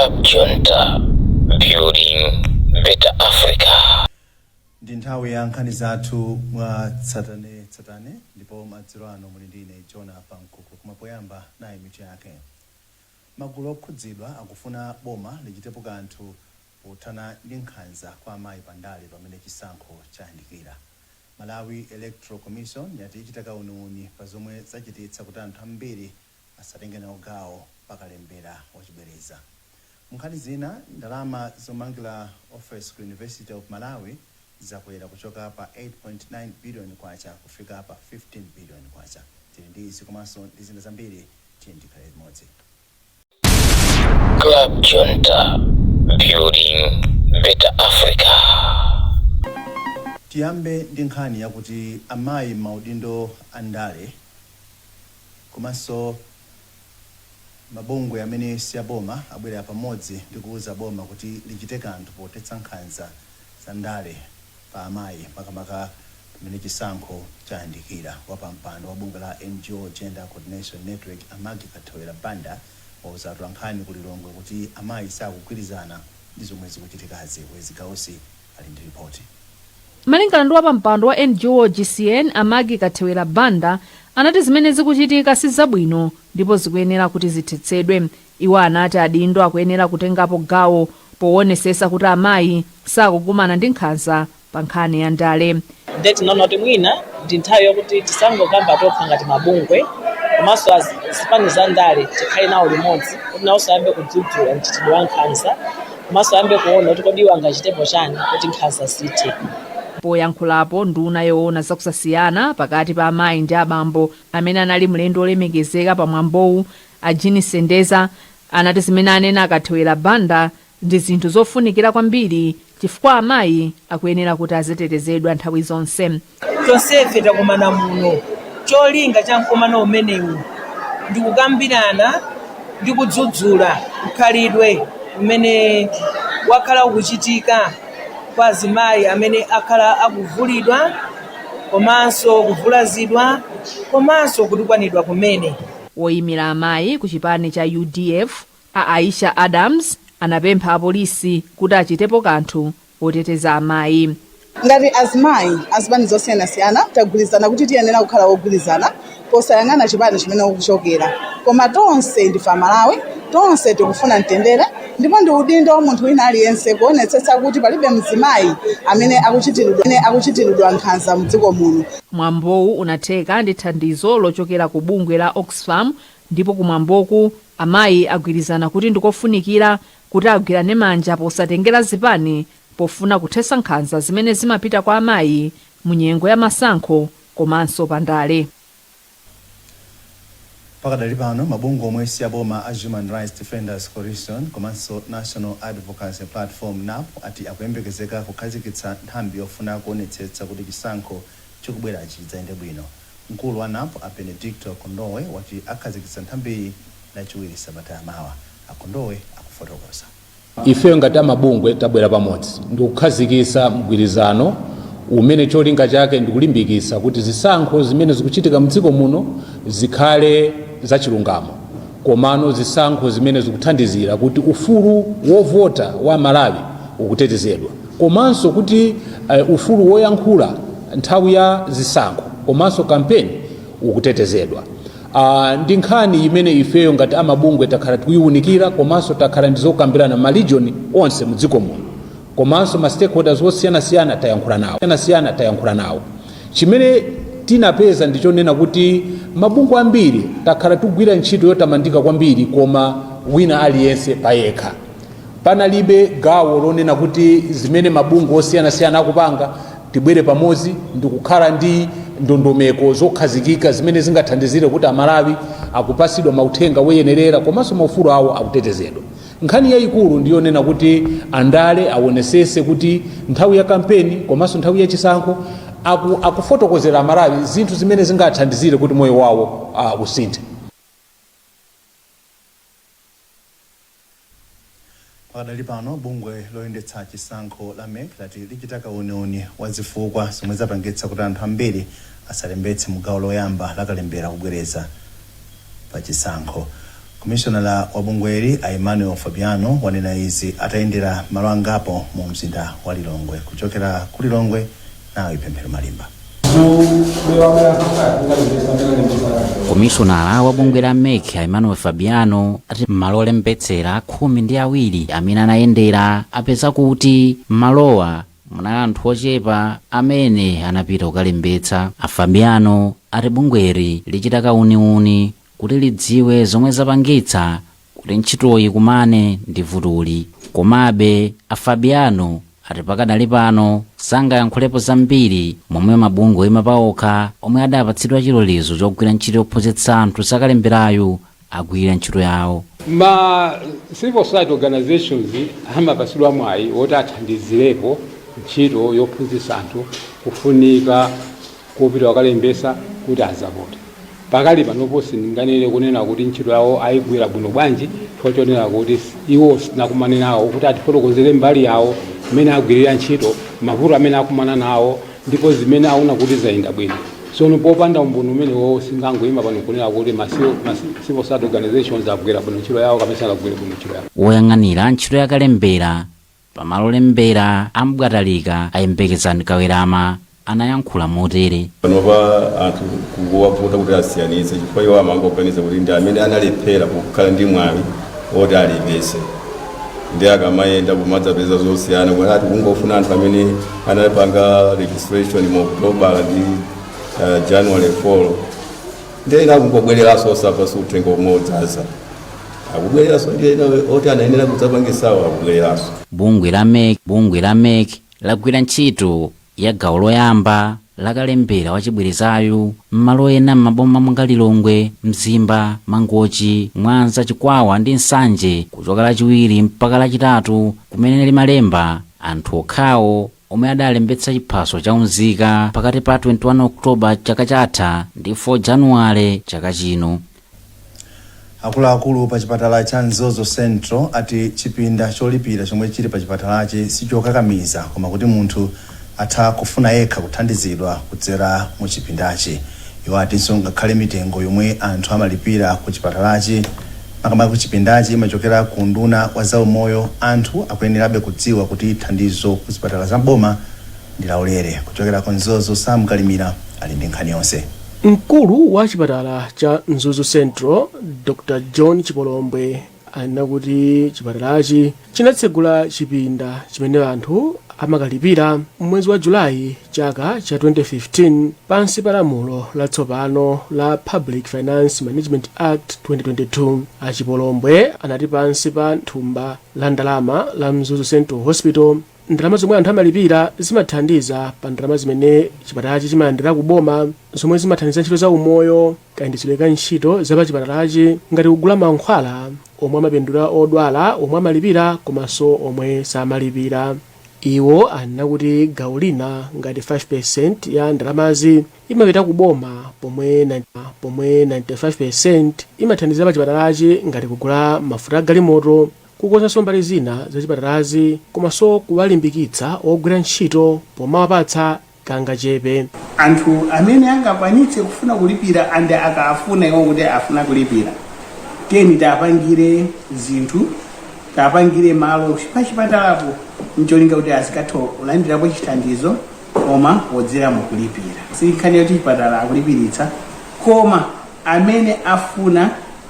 Club Junta, building better Africa. Ndi nthawi ya nkhani zathu mwa tsatane tsatane, ndipo madzulo ano muli ndi ine Jona Pankuku. Koma poyamba, nayi mitu yake. Magulu okhudzidwa akufuna boma lichitepo kanthu pothana ndi nkhanza kwa amayi pandale pamene chisankho chayandikira. Malawi Electoral Commission yati ichita kauniuni pa zomwe zachititsa kuti anthu ambiri asatenge nawo gawo pakalembera wachibwereza. Munkhani zina, ndalama zomangira office ku University of Malawi zakwera kuchoka pa 8.9 billion kwacha kufika pa 15 billion kwacha. Tili ndi izi komanso ndi zina zambiri. Tiye ndikhale limodzi. Club Junta, building better Africa. Tiyambe ndi nkhani yakuti amayi maudindo andale komanso mabungwe amene si aboma abwera pamodzi ndi kuwuza boma kuti lichite kanthu pothetsa nkhanza za ndale pa amayi, makamaka pamene chisankho chayandikira. Wapampando wa bungwe la NGO Gender Coordination Network, a Maggie Kathewera Banda, wauza atolankhani ku Lilongwe kuti amayi sakugwirizana ndi zomwe zikuchitikazi. Wezi Gausi ali ndi ripoti. Malingana ndi wapampando wa NGO GCN, a Maggie Kathewera Banda, anati zimene zikuchitika si zabwino ndipo zikuyenera kuti zithetsedwe. Iwo anati adindo akuyenera kutengapo gawo powonesesa kuti amayi sakukumana ndi nkhanza pa nkhani ya ndale. Nde tinaona kuti mwina ndi nthawi yokuti tisangokamba tokha ngati mabungwe, komanso zipani za ndale tikhale nawo limodzi, kuti nawonso ayambe kudzudzula mchitidwe wa nkhanza, komanso ayambe kuona kuti kodi iwo angachitepo chani kuti nkhanza zithe. Poyankhulapo, nduna yoona zakusasiyana pakati pa amayi ndi abambo, amene anali mlendo olemekezeka pa mwambowu, a Jean Sendeza, anati zimene anena a Kathewera Banda ndi zinthu zofunikira kwambiri chifukwa amayi akuyenera kuti azitetezedwa nthawi zonse. Tonsefe takumana muno, cholinga cha mkumano umenewu ndi kukambirana ndi kudzudzula mkhalidwe umene wakhala ukuchitika kwa azimayi amene akhala akuvulidwa komanso kuvulazidwa komanso kutukwanidwa kumene. Woyimira amayi ku chipani cha UDF, a Aisha Adams, anapempha apolisi kuti achitepo kanthu poteteza amayi. Ngati azimayi azipani zosiyanasiyana, tagwirizana kuti tiyenera kukhala wogwirizana posayang'ana chipani chimene ukuchokera, koma tonse ndife Amalawi, tonse tikufuna mtendere, ndipo ndi udindo wa munthu wina aliyense kuonetsetsa kuti palibe mzimayi amene akuchitiridwa nkhanza mdziko muno. Mwambowu unatheka ndi thandizo lochokera ku bungwe la Oxfam, ndipo kumwamboku amayi agwirizana kuti ndikofunikira kuti agwirane manja posatengera zipani pofuna kuthetsa nkhanza zimene zimapita kwa amayi mu nyengo ya masankho komanso pandale. Pakadali pano, mabungwe omwe si aboma a Human Rights Defenders Coalition komanso National Advocacy Platform, NAP, ati akuyembekezeka kukhazikitsa nthambi yofuna kuonetsetsa kuti chisankho chikubwerachi chidzayende bwino. Mkulu wa NAP, a Benedicto Kondowe, wati akhazikitsa nthambiyi Lachiwiri sabata yamawa. A Kondowe akufotokoza. Ifeyo ngati amabungwe tabwera pamodzi ndikukhazikitsa mgwirizano umene cholinga chake ndikulimbikitsa kuti zisankho zimene zikuchitika mdziko muno zikhale zachilungamo, komano zisankho zimene zikuthandizira kuti ufulu wovota wa Malawi ukutetezedwa, komanso kuti ufulu woyankhula nthawi ya zisankho komanso kampeni ukutetezedwa. Ndi nkhani imene ifeyo ngati amabungwe takhala tikuyiwunikira, komanso takhala ndi zokambirana ma region onse mdziko muno, komanso ma stakeholders osiyanasiyana tayankhula nawo siyana tayankhula nawo. Chimene tinapeza ndichonena kuti mabungwe ambiri takhala tikugwira ntchito yotamandika kwambiri, koma wina aliyense payekha. Panalibe gawo lonena kuti zimene mabungwe osiyanasiyana akupanga tibwere pamodzi ndikukhala ndi ndondomeko zokhazikika zimene zingathandizire kuti Amalawi akupasidwa mauthenga woyenerera komanso maufulu awo akutetezedwa. Nkhani yayikulu ndiyonena kuti andale aonesese kuti nthawi ya kampeni komanso nthawi ya chisankho akufotokozera Amalawi zinthu zimene zingathandizire kuti moyo wawo usinthe. Pakadali pano, bungwe loyendetsa chisankho la MEC lati lichita kauniuni wa zifukwa zomwe zapangitsa kuti anthu ambiri asalembetse mu gawo loyamba la kalembera kubwereza pa chisankho. Komishonala wa bungweli a Emmanuel Fabiano wanena izi atayendera malo angapo mu mzinda wa Lilongwe. Kuchokera ku Lilongwe, nawe Pemphero Malimba. Komishonala wa bungwe la MEC Emmanuel Fabiano ati mmalo olembetsera 12 amene anayendera apeza kuti mmalowa munali anthu ochepa amene anapita kukalembetsa. A Fabiano ati bungweli lichita kauniuni kuti lidziwe zomwe zapangitsa kuti ntchitoyi ikumane ndi vutoli. Komabe a Fabiano ati pakadali pano sangayankhulepo zambiri momwe mabungwe oyima paokha omwe adapatsidwa chilolezo chogwira ntchito yophunzitsa anthu zakalemberayo agwira ntchito yawo. Ma civil society organizations amapatsidwa mwayi woti athandizirepo ntchito yophunzitsa anthu kufunika kopita kukalembesa kuti azavote. Pakali panopo sindinganene kunena kuti ntchito yawo ayigwira bwino bwanji, chifukwa chonena kuti iwo sitinakumane nawo kuti atifotokozere mbali yawo mmene agwirira ntchito, mavuto amene akumana nawo, ndipo zimene aona kuti zayenda bwino. Sono popanda umboni umenewo singangoyima pano kunena kuti ma civil society organizations agwira bwino ntchito yawo kapena sanagwire bwino ntchito yawo. Woyang'anira ntchito yakalembera pamalo olembera a Mbwatalika a Yembekezani Kawerama anayankhula motere. Panopa anthu kuwavuta kuti asiyanitse, chifukwa iwo amangoganiza kuti ndi amene analephera kukhala ndi mwayi oti alembetse, ndi akamayenda kumadzapeza zosiyana, kuti ati kungofuna anthu amene anapanga registration mu October ndi January 4, ndi ena akungobwereranso osapasa uthenga omwe udzaza, akubwereranso, ndi ena oti anayenera kudzapangisawo akubwereranso. Bungwe la MEC lagwira ntchito ya gawo loyamba lakalembera wachibwerezayo m'malo ena m'maboma monga Lilongwe, Mzimba, Mangochi, Mwanza, Chikwawa ndi Nsanje kuchoka Lachiwiri mpaka Lachitatu, kumene limalemba anthu okhawo omwe adalembetsa chiphaso cha unzika pakati pa 21 Oktoba chaka chatha ndi 4 Januwale chaka chino. Akuluakulu pa chipatala cha Mzuzu Central ati chipinda cholipira chomwe chili pa chipatalachi sichokakamiza, koma kuti munthu atha kufuna yekha kuthandizidwa kudzera mu chipindachi. Iwo atinso ngakhale mitengo yomwe anthu amalipira ku chipatalachi, makamaka ku chipindachi, imachokera ku unduna wa zaumoyo, anthu akuyenerabe kudziwa kuti thandizo ku zipatala za boma ndi laulere. Kuchokera ku Mzuzu, Sam Kalimira ali ndi nkhani yonse. Mkulu wa chipatala cha Mzuzu Central, Dr John Chipolombwe, anena kuti chipatalachi chinatsegula chipinda chimene anthu amakalipira mwezi wa Julayi chaka cha 2015 pansi pa lamulo latsopano la Public Finance Management Act 2022. Achipolombwe anati pansi pa thumba la ndalama la Mzuzu Central Hospital, ndalama zomwe anthu amalipira zimathandiza pa ndalama zimene chipatalachi chimalandira kuboma, zomwe zimathandiza ntchito za umoyo, kayendetsedwe ka ntchito za pachipatalachi, ngati kugula mankhwala omwe amapindula odwala omwe amalipira komanso omwe samalipira. Iwo anena kuti gawo lina ngati 5% ya ndalamazi imapita kuboma, pomwe 95% imathandiza pa chipatalachi, ngati kugula mafuta agalimoto, kukonzanso mbali zina za chipatalazi, komanso kuwalimbikitsa ogwira ntchito pomawapatsa kangachepe. Anthu amene angakwanitse kufuna kulipira, ande akafuna iwo kuti afuna kulipira, tiyeni tiapangire zinthu, tiapangire malo pachipatalapo ncholinga kuti azikatha kulandirapo chithandizo koma podzera mukulipira. Si nkhani yoti chipatala akulipiritsa, koma amene afuna,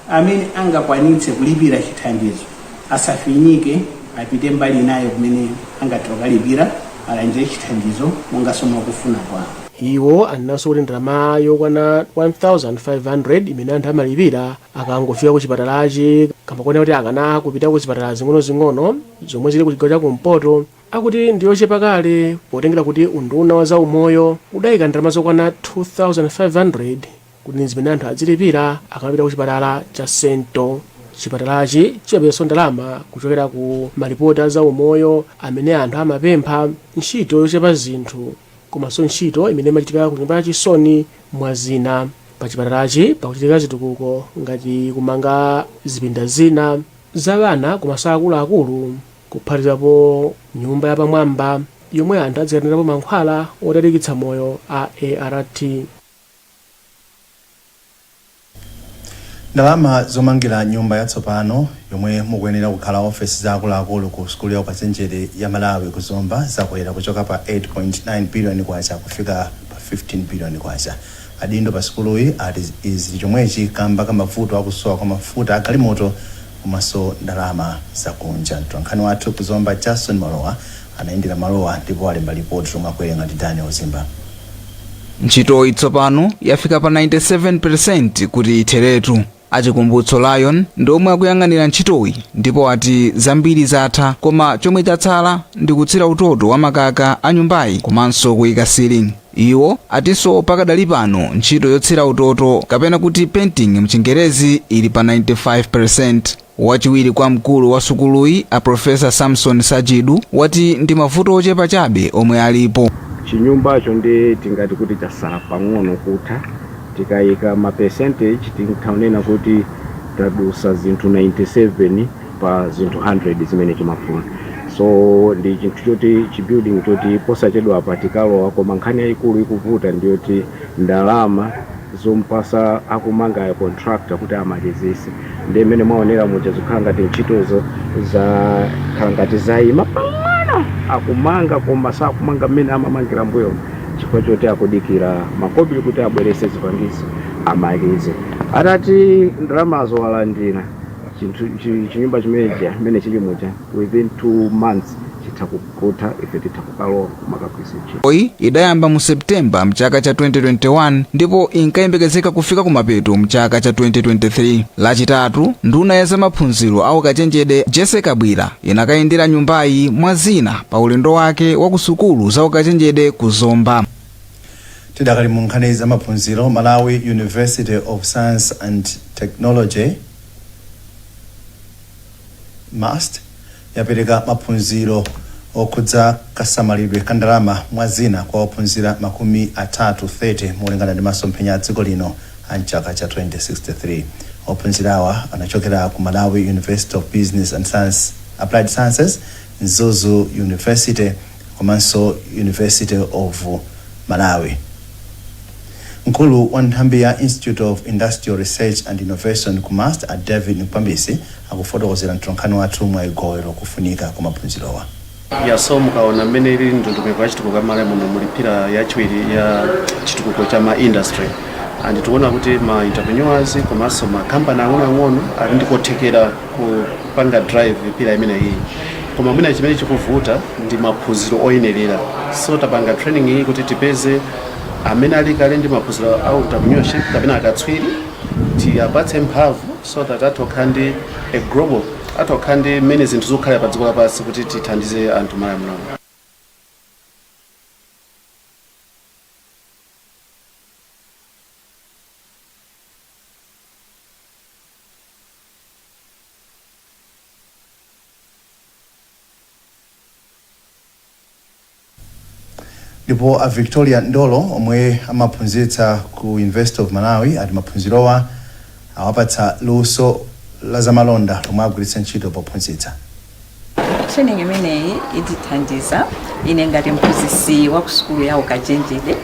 amene angakwanitse kulipira chithandizo asafinyike, apite mbali inayo kumene angathe kukalipira, alandire chithandizo monganso mwakufuna kwawo. Iwo anenanso kuti ndalama yokwana 1500 imene anthu amalipira akangofika ku chipatalachi, kamakuona kuti akana kupita ku zipatala zing'ono-zing'ono zomwe zili ku chigawo chakumpoto, akuti ndiyochepa kale, potengera kuti unduna wa zaumoyo udayika ndalama zokwana 2500 kuti ndi zimene anthu azilipira akamapita ku chipatala cha Central. Chipatalachi chimapezanso ndalama kuchokera ku malipoti a zaumoyo amene anthu amapempha, ntchito yochepa zinthu, komanso ntchito imene imachitika ku nyumba yachisoni, mwa zina. Pa chipatalachi pakuchitika zitukuko ngati kumanga zipinda zina za ana komanso akuluakulu, kuphatikizapo nyumba yapamwamba yomwe anthu azikalandirapo mankhwala otalikitsa moyo a ART. Ndalama zomangira nyumba yatsopano yomwe mukuyenera kukhala ofesi za akuluakulu ku sukulu ya ukachenjede ya Malawi ku Zomba zakwera kuchoka pa 8.9 biliyoni kwacha kufika pa 15 biliyoni kwacha. Adindo pa sukuluyi ati izi chomwechi kamba ka mavuto akusowa kwa mafuta agalimoto komanso ndalama zakunja. Mtolankhani wathu ku Zomba, Jason Malowa, anayendera malowa ndipo alemba ripoti lomwe akuwerenga ndi Daniel Zimba. Ntchitoyi tsopano yafika pa 97% kuti itheretu. Achikumbutso Lion ndi omwe akuyang'anira ntchitoyi ndipo ati zambiri zatha, koma chomwe chatsala ndi kutsira utoto wa makaka a nyumbayi komanso kuyika ceiling. Iwo atinso pakadali pano ntchito yotsira utoto, kapena kuti painting mchingerezi, ili pa 95%. Wachiwiri kwa mkulu wa sukuluyi, a Profesa Samson Sajidu, wati ndi mavuto ochepa chabe omwe alipo. Chinyumbacho ndi tingati kuti chasala pang'ono kutha. Tikayika ma percentage, tingaonena kuti tadusa zinthu 97 pa zinthu 100 zimene timafuna. So ndi chinthu choti chi building choti posachedwa apa tikalowa, koma nkhani yayikulu ikuvuta ndiyoti ndalama zompasa akumanga contractor kuti amalizise. Ndi mmene mwaonera muja, zikukhala ngati ntchitozo zakhala ngati zayima pang'ono. Akumanga koma sakumanga mmene amamangira mbuyo, chifukwa choti akudikira makobiri kuti abwerese zipangizo amalize. Atati ndalamazo walandira, chinthu chinyumba chimenecha mmene chili muja, within 2 months chitha kutha, ife titha kukalowa kumakagwisa ntchito. Iyi idayamba mu Septemba mchaka cha 2021 ndipo inkayembekezeka kufika kumapeto mchaka cha 2023. Lachitatu, nduna ya zamaphunziro a ukachenjede Jessie Kabwila inakayendera nyumbayi mwa zina pa ulendo wake wa ku sukulu za ukachenjede ku Zomba. Tidakali mu nkhani za maphunziro, Malawi University of Science and Technology, MUST, yapereka maphunziro okhudza kasamalidwe ka ndalama mwa zina kwa ophunzira 30 molingana ndi masomphenya a dziko lino a mchaka cha 2063. Ophunzira awa anachokera ku Malawi University of Business and Science, Applied Sciences, Mzuzu University komanso University of Malawi. Mkulu wa nthambi ya Institute of Industrial Research and Innovation ku MUST, a David Mpambisi, akufotokozera mtolankhani wathu Mwayigowero kufunika kwa maphunzirowa. Yeah, so mukaona mmene ili ndondomeko ya chitukuko Malawi muno, muli pillar yachiwiri ya chitukuko cha ma industry, and tikuona kuti ma entrepreneurs komanso ma company ang'onoang'ono ali ndi kothekera kupanga drive pillar imeneyi, koma mwina chimene chikuvuta ndi maphunziro oyenerera. So tapanga training iyi kuti tipeze amene ali kale ndi maphunziro a entrepreneurship kapena akatswiri, tiyapatse mphamvu so that atokhala ndi a global, atokhala ndi mmene zinthu zikukhalira pa dziko lapansi kuti tithandize anthu Malawi muno. Ndipo a Victoria Ndolo, omwe amaphunzitsa ku University of Malawi, ati maphunzirowa awapatsa luso la zamalonda lomwe agwiritsa ntchito pophunzitsa. Training imeneyi itithandiza ine ngati mphunzitsi wa ku sukulu ya ukachenjede.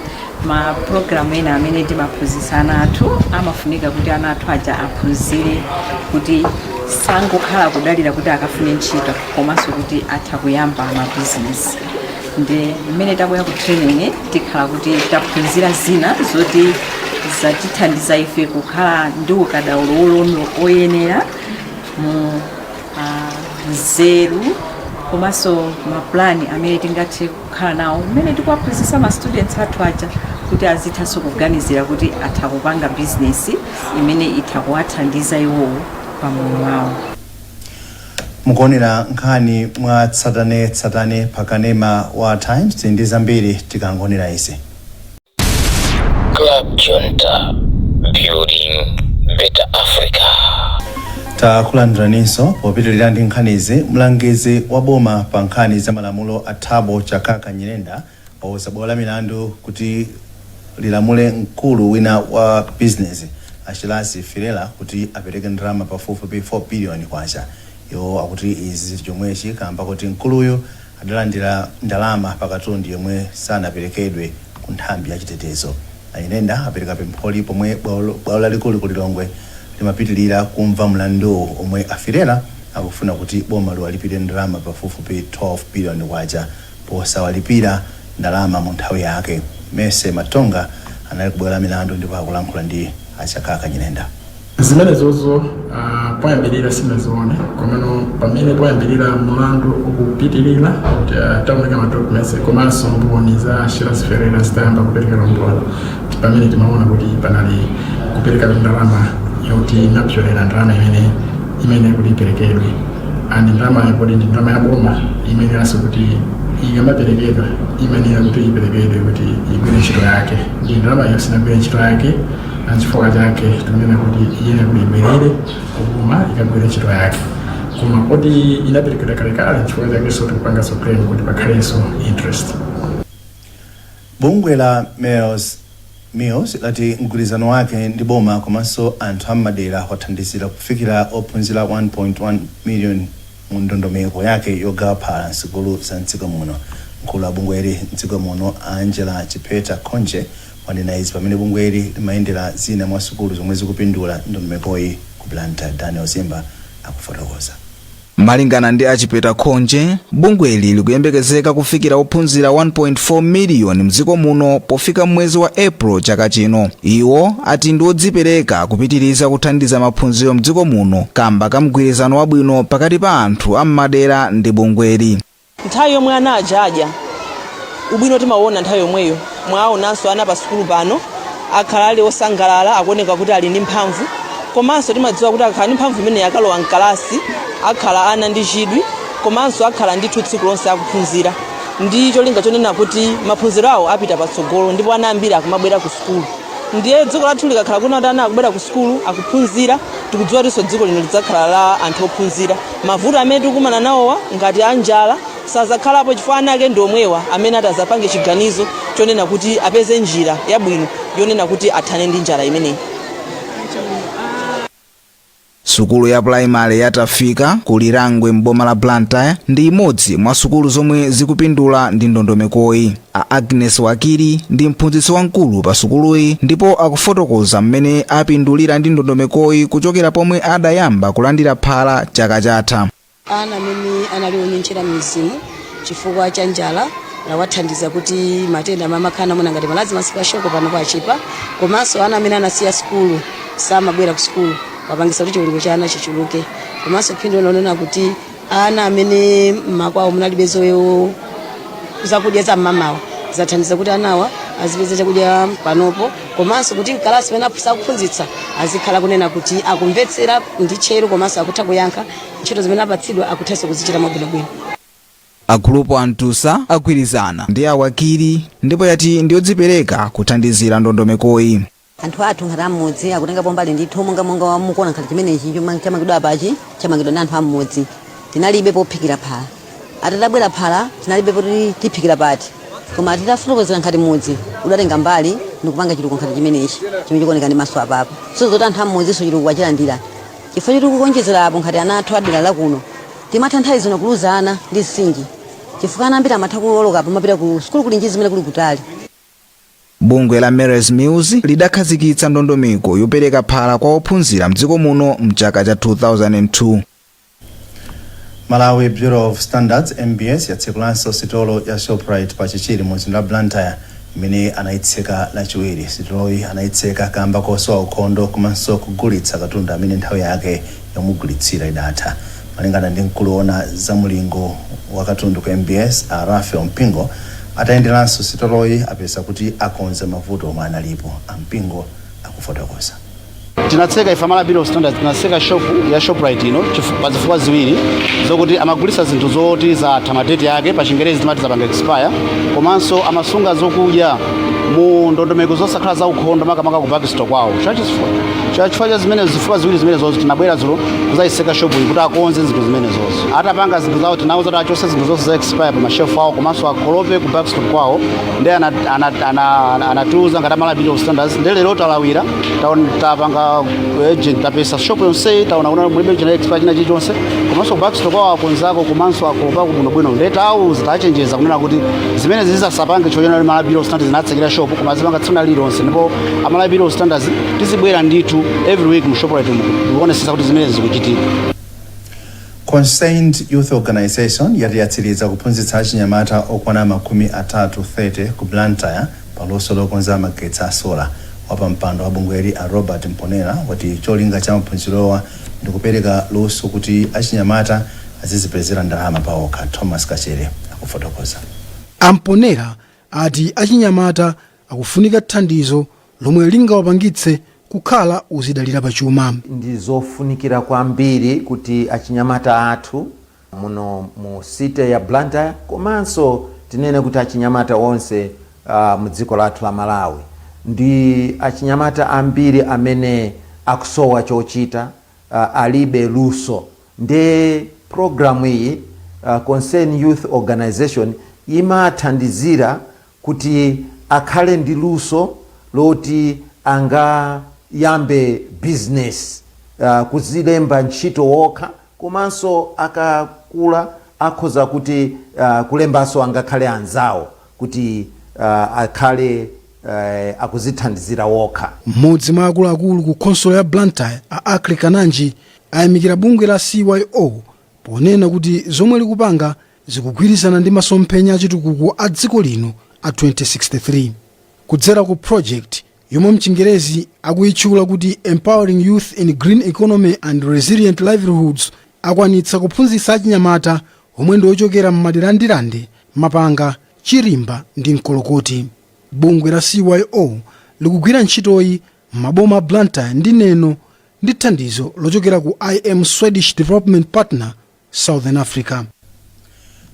Ma program ena amene timaphunzitsa ana athu amafunika kuti ana athu aja aphunzire kuti sangokhala kudalira kuti akafune ntchito, komanso kuti atha kuyamba mabizinesi. Ndi mmene tabwera ku training, tikhala kuti taphunzira zina zoti zatithandiza ife kukhala ndi ukadaulo oyenera mu nzeru komanso mapulani amene tingathe kukhala nawo mmene tikuwaphunzitsa ma students athu aja kuti azithanso kuganizira kuti atha kupanga bizinesi imene itha kuwathandiza iwowo pa moyo wawo. Mukuonera nkhani mwa tsatane tsatane pa kanema wa Times. Tili ndi zambiri tikangonera izi. Club Junta, building better Africa. Takulandiraninso. Popitirira ndi nkhanizi, mlangizi wa boma pa nkhani za malamulo a Thabo Chakaka Nyirenda wauza bwalo la milandu kuti lilamule mkulu wina wa bizinesi, Achilasi Filela, kuti apereke ndalama pafupifupi 4 biliyoni kwacha. Iwo akuti izi zili chomwechi kamba kuti mkuluyu adalandira ndalama pa katundu yomwe sanaperekedwe ku nthambi ya chitetezo. A Nyirenda apereka pempholi pomwe bwalo lalikulu ku Lilongwe Limapitilira kumva mlanduwu omwe a Ferreira akufuna kuti boma liwalipire ndalama pafupifupi 12 billion kwacha posawalipira ndalama mu nthawi yake. Mese Matonga anali kubwalo la milandu ndipo akulankhula ndi Achakaka Nyirenda. Zimenezozo poyambirira sinazione, komano pamene poyambirira mlandu ukupitirira, taoneka ma documents komanso mboni za Shiraz Ferreira zitayamba kuperekera umboni, pamene timaona kuti panali kupereka ndalama yoti inapyolera ndalama imene kuti iperekedwe, and ndalama yakuti ndi ndalama ya boma imeneranso kuti ikamaperekedwa imenera kuti iperekedwe kuti igwire ntchito yake, ndi ndalama iyo sinagwire ntchito yake. Chifukwa chake tikunena kuti iyenera kuti ibwerere kuboma ikagwire ntchito yake, koma poti inaperekedwa kalekale, chifukwa chakenso tikupanganso claim kuti pakhalenso interest. Bungwe la Mary's Meals lati mgwirizano wake ndi boma komanso anthu am'madera wathandizira kufikira ophunzira 1.1 million mu ndondomeko yake yogawa phala msukulu za mdziko muno. Mkulu wa bungweli mdziko muno, Angela Chipeta Khonje, wanena izi pamene bungweli limayendera zina mwa sukulu zomwe zikupindula ndondomekoyi ku Blantyre. Daniel Zimba akufotokoza. Malingana ndi Achipeta Khonje, bungweli likuyembekezeka kufikira ophunzira 1.4 miliyoni mdziko muno pofika mwezi wa April chaka chino. Iwo ati ndi odzipereka kupitiriza kuthandiza maphunziro mdziko muno kamba ka mgwirizano wabwino pakati pa anthu am'madera ndi bungweli. Nthawi yomwe ana aja adya, ubwino timauona nthawi yomweyo. Mwaonanso ana pa sukulu pano akhala ali osangalala, akuoneka kuti ali ndi mphamvu. Komanso timadziwa kuti akhala ndi mphamvu imene akalowa mkalasi akhala ana ndi chidwi, komanso akhala ndithu tsiku lonse akuphunzira ndi cholinga chonena kuti maphunziro awo apita patsogolo, ndipo ana ambiri akumabwera ku sukulu. Ndiye dziko lathu likakhala kuna kuti ana akubwera ku sukulu akuphunzira, tikudziwa tinso dziko lino lidzakhala la anthu ophunzira. Mavuto amene tikukumana nawowa ngati anjala sazakhalapo, chifukwa ana ake ndi omwewa amene atazapange chiganizo chonena kuti apeze njira yabwino yonena kuti athane ndi njala imeneyi. Sukulu ya pulaimali ya Tafika ku Lirangwe m'boma la Blantyre ndi imodzi mwa sukulu zomwe zikupindula ndi ndondomekoyi. A Agnes Wakili ndi mphunzitsi wamkulu pa sukuluyi ndipo akufotokoza mmene apindulira ndi ndondomekoyi kuchokera pomwe adayamba kulandira phala chaka chatha. Ana amene anali onyentchera m'midzimu chifukwa cha njala, lawathandiza kuti matenda amene amakhala namuna ngati marasmus, kwashiorkor pano pachipa. Komanso ana amene anasiya sukulu, samabwera ku sukulu, wapangisa kuti chiwerengero cha ana chichuluke. Komanso phindu lonena kuti ana amene mmakwawo munalibe zakudya za mmamawa, zathandiza kuti anawa azipeza chakudya panopo. Komanso kuti mkalasi pamene akuphunzitsa azikhala kunena kuti akumvetsera ndi tcheru, komanso akutha kuyankha ntchito zimene apatsidwa, akuthanso kuzichita mwabwinobwino. Agulupu antusa agwirizana ndi Awakili ndipo yati ndiyodzipereka kuthandizira ndondomekoyi. Anthu athu ngati amudzi akutengapo mbali ndithu, monga mukuona ngati chimenechi chamangidwa apachi, chamangidwa ndi anthu amudzi. Tinalibe pophikira phala. Atatabwera phala, tinalibe poti tiphikira pati, koma titafotokozera ngati mudzi udatenga mbali ndikupanga chitukuko ngati chimenechi chimene chikuoneka ndi maso apapo. So zoti anthu amudzinso chitukuko achilandira chifukwa choti kukonjezera apo, ngati ana athu adera lakuno timatha nthawi zino kuluza ana ndi msinji, chifukwa ana ambiri amatha kuwoloka apo amapita ku sukulu kuli njira zimene kuli kutali. Bungwe la Mary's Meals lidakhazikitsa ndondomeko yopereka phala kwa ophunzira mdziko muno mchaka cha 2002. Malawi Bureau of Standards, MBS, yatsekulanso sitolo ya Shoprite pa Chichiri mu mzinda wa Blantyre imene anayitseka Lachiwiri. Sitoloyi anayitseka kamba kosowa ukhondo komanso kugulitsa katundu amene nthawi yake yomugulitsira idatha. Malingana ndi mkulu woona za mulingo wa katundu ku MBS, a Raphael Mpingo, atayenderanso sitoloyi apeza kuti akonza mavuto omwe analipo. Ampingo akufotokoza. Tinatseka ife Malawi Bureau of Standards, tinatseka shop ya Shoprite ino pa zifukwa ziwiri, zokuti amagulitsa zinthu zoti zatha ma date yake, pa Chingerezi timati zapanga expire, komanso amasunga zokudya mu ndondomeko zosakhala za ukhondo, makamaka ku backstore kwawo. Chifukwa cha zimene zifukwa ziwiri zimenezozo, tinabwera dzulo kuzayitseka shop iyi kuti akonze zinthu zimenezozo. Atapanga zinthu zawo, tinauza kuti achotse zinthu zonse za expire pa mashelf awo, komanso akolope ku backstore kwawo. Ndi anatiuza ngati Malawi Bureau of Standards. Ndi lero talawira, tapanga agent, tapeza shop yonseyi, taona kuna mulibe china expire china chilichonse. Komanso Baxter kwawo akonzako komanso akopako bwinobwino. Ndeta auza, tachenjeza kunena kuti zimene zizasapange chochena Malawi Bureau of Standards inatsekera shop, koma azipanga tsiku lililonse. Ndipo Amalawi Bureau of Standards tizibwera ndithu every week mu Shoprite mukuonesesa kuti zimene zikuchitika. Concerned Youth Organization yati yatsiriza kuphunzitsa achinyamata okwana 30 30 ku Blantyre paluso lokonza magetsi a solar. Wapampando wa bungweli a Robert Mponera wati cholinga cha maphunzirowa ndi kupereka luso kuti achinyamata azizipezera ndalama paokha. Thomas Kachere akufotokoza. Amponera ati achinyamata akufunika thandizo lomwe lingawapangitse kukhala uzidalira pachuma. Ndi zofunikira kwambiri kuti achinyamata athu muno mu city ya Blantyre, komanso tinene kuti achinyamata onse mu dziko lathu la Malawi, ndi achinyamata ambiri amene akusowa chochita, alibe luso. Ndi programu iyi, Concern Youth Organization imathandizira kuti akhale ndi luso loti angayambe business, kuzilemba ntchito wokha, komanso akakula akhoza kuti kulembanso angakhale anzawo kuti akhale akuzithandizira wokha. Mmodzi mwa akuluakulu ku khonsolo ya Blantyre a Akre Kananji ayamikira bungwe la CYO ponena kuti zomwe likupanga zikugwirizana ndi masomphenya achitukuko a dziko lino a 2063 kudzera ku project yomwe mchingerezi akuyitchula kuti Empowering Youth in Green Economy and Resilient Livelihoods. Akwanitsa kuphunzitsa achinyamata omwe ndi ochokera m'madera a Ndirande, Mapanga, Chirimba ndi Mkolokoti. Bungwe la CYO likugwira ntchitoyi m'maboma a Blantyre ndi Neno ndi thandizo lochokera ku IM Swedish Development Partner Southern Africa.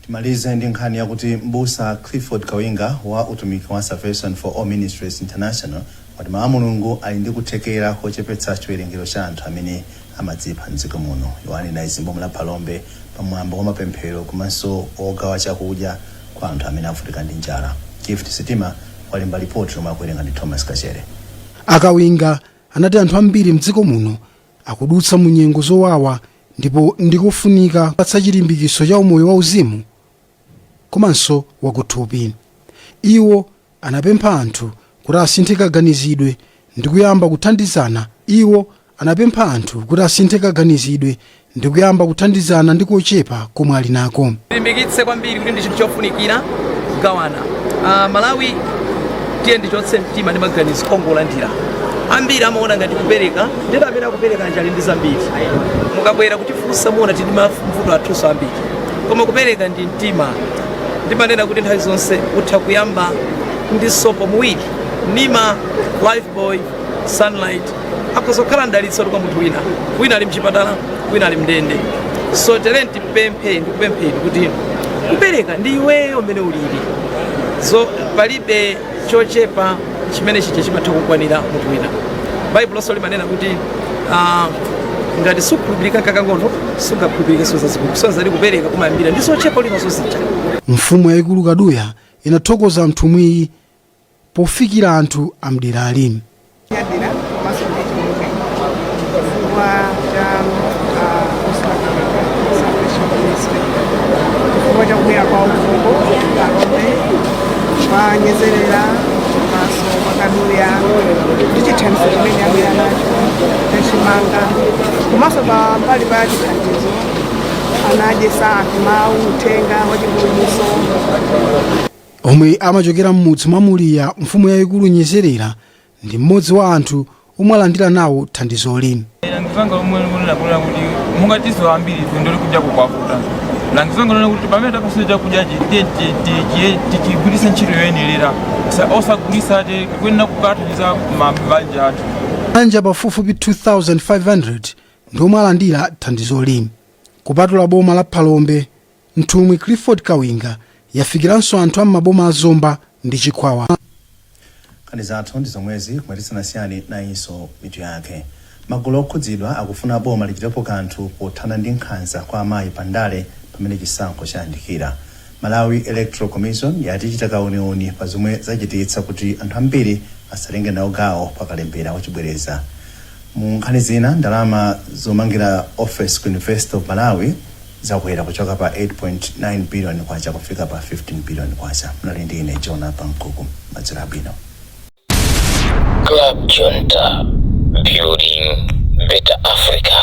Timalize ndi nkhani yakuti mbusa Clifford Kawinga wa utumiki wa Salvation for All Ministries International wati mawu a Mulungu ali ndi kuthekera kochepetsa chiwerengero cha anthu amene amadzipha mdziko muno. Iwo anena izi m'boma la Phalombe pamwambo wa mapemphero komanso ogawa chakudya kwa anthu amene avutika ndi njala. Gift Sitima walemba ripoti lomwe akuwerenga ndi Thomas Kachere. Akawinga anati anthu ambiri mdziko muno akudutsa mu nyengo zowawa ndipo ndikofunika kupatsa chilimbikitso cha umoyo wauzimu komanso wakuthupi. Iwo anapempha anthu kuti asinthe kaganizidwe ndi kuyamba kuthandizana. Iwo anapempha anthu kuti asinthe kaganizidwe ndi kuyamba kuthandizana ndi kochepa komwe ali nako. Tilimbikitse kwambiri kuti ndi chinthu chofunikira kugawana. Malawi, tiye ndichotse mtima ndi maganizo ongolandira. Ambiri amaona ngati kupereka ndito amene akupereka anjali ndi zambiri. Mukabwera kutifunsa muona tili mavuto athunso ambiri, koma kupereka ndi mtima. Ndimanena kuti nthawi zonse utha kuyamba ndi sopo muwiri, Nima, Lifebuoy, Sunlight, akhoza kukhala mdalitso kwa munthu wina. Wina ali mchipatala, wina ali mndende. So tere ndipemphe, ndikupempheni kuti kupereka ndi iweyo mmene ulili. So palibe chochepa chimene chija chimatha kukwanira munthu wina. Baibulo limanena kuti ngati sukhulupirika kakang'ono, sungakhulupirikenso zazikulu. Sonzali kupereka kumayambira ndi zochepa uli nazo zija. Mfumu yayikulu Kaduya inathokoza nthumwiyi pofikira anthu amderali. Nyadira komanso ndi chimwemwe chifukwa cha Salvation Ministry, chifukwa cha kubwera kwa ufuko Phalombe, kwa Nyezerera komanso kwa Kaduya ndi chithandizo chimene abwera nacho chachimanga, komanso pambali pa chithandizo anadyesa anthu mawu, uthenga wachipulumutso. Omwe amachokera m'mudzi mwa Muliya, mfumu yayikulu Nyezerera, ndi mmodzi wa anthu omwe alandira nawo thandizoli. Langizo langa lomwe likunena kunena kuti monga tizo ambiri ife ndoli kudya kukwavuta, langizo langa lona kuti pamene tapasire chakudyachi tiye tichigwiritse ntchito yoyenerera, osagulitsa, tikuyenera kukathandiza mabanja athu. Mabanja pafupifupi 2500 ndi omwe alandira thandizoli. Kupatula boma la Phalombe, nthumwi Clifford Kawinga yafikiranso anthu a m'maboma a Zomba ndi Chikwawa. Nkhani zathu ndi zomwezi, koma tisanasiyane nayinso mitu yake. Magulu okhudzidwa akufuna boma lichitepo kanthu pothana ndi nkhanza kwa amayi pandale pamene chisankho chayandikira. Malawi Electoral Commission yati ichita kauniuni pa zomwe zachititsa kuti anthu ambiri asatenge nawo gawo pakalembera wachibwereza. Mu nkhani zina, ndalama zomangira office ku University of Malawi zakwera kuchoka pa 8.9 billion kwacha kufika pa 15 billion kwacha. Mnali ndi ine Jonathan Mkuku. Madzulo abwino. Club Junta, building better Africa.